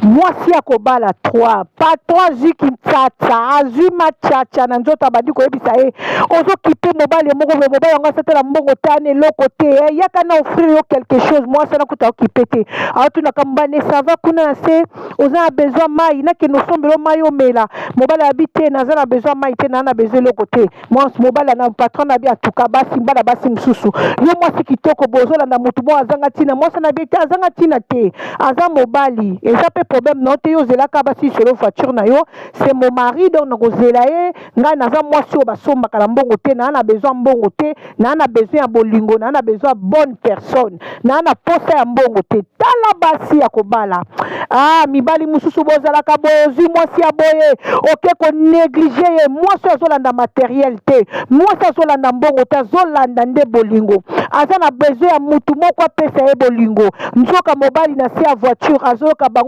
Mwasi ya kobala 3, patron azwi kintsatsa, azwi matshatsha na nzoto, abandi koyebisa ye: ozokipe mobali moko boye, mobali yango asatela mbongo te, ana eloko te, yaka na offrir yo quelque chose. Mwasi wana kuta okipe te, aotunaka mobali: ça va kuna na se? Oza na besoin mai? Nakende osombela mai omela. Mobali abi te, naza na besoin mai te, naa na besoin eloko te. Mobali na patron na bi atuka basi, bana basi mosusu: yo mwasi kitoko boye, ozolanda motu moko azanga ntina. Mwasi na bi te, azanga ntina te, aza mobali, eza mpe problème na yo te. Yo ozelaka basi solo voiture na yo, c'est mon mari, donc nakozela ye. Ngai naza mwasi oyo basombaka na mbongo te, naa na besoin mbongo te, naa na besoin ya bolingo, naa na besoin ya bonne personne, naa na posa ya mbongo te. Tala basi ya kobala. Ah, mibali mosusu bozalaka boye: ozwi mwasi ya boye, oke konégliger ye. Mwasi oyo azolanda matériel te, mwasi azolanda mbongo te, azolanda nde bolingo. Aza na besoin ya mutu moko apesa ye bolingo. Nzoka mobali na se ya voiture azoyoka bango.